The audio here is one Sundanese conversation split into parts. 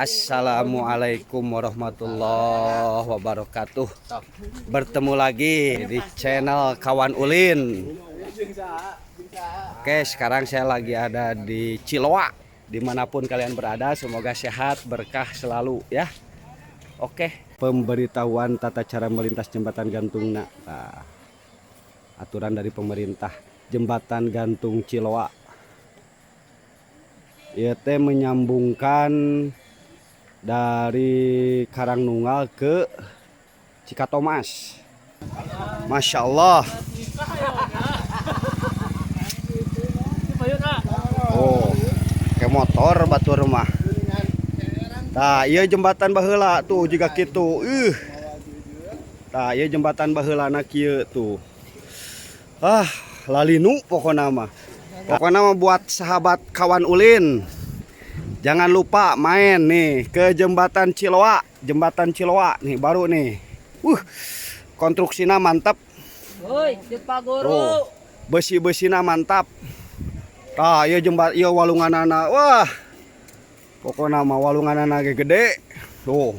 Assalamualaikum warahmatullahi wabarakatuh. Bertemu lagi di channel Kawan Ulin. Oke, sekarang saya lagi ada di Ciloa. Dimanapun kalian berada, semoga sehat, berkah selalu ya. Oke, pemberitahuan tata cara melintas jembatan gantung. Nah, aturan dari pemerintah jembatan gantung Ciloa. Ieu teh menyambungkan dari Karangnunggal ke Cikatomas. Masya Allah. Oh, kayak motor batur mah. Tah, ieu jembatan baheula tuh juga kitu. Tah, ieu jembatan baheulana kieu tuh. Ah, lalinu pokokna mah. Pokoknya mah buat sahabat Kawan Ulin, jangan lupa main nih ke jembatan Ciloa, jembatan Ciloa nih baru nih. Konstruksinya mantap. Woi, Pak Guru. Tuh, besi-besina mantap. Tah, ieu jembat ieu walunganana. Wah. Pokoknya mah walunganana ge gede. Tuh.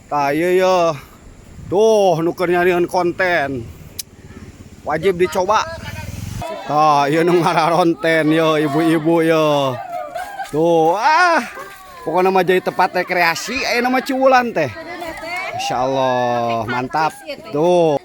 Tah, ieu ye. Tuh, nu keur nyarian konten. Wajib dicoba. Tah, ieu nu ngararonten ye ibu-ibu ye. Tuh, ah. Pokoknya mah jadi tempat rekreasi aya nama Ciwulan teh. Insya Allah mantap. Tuh.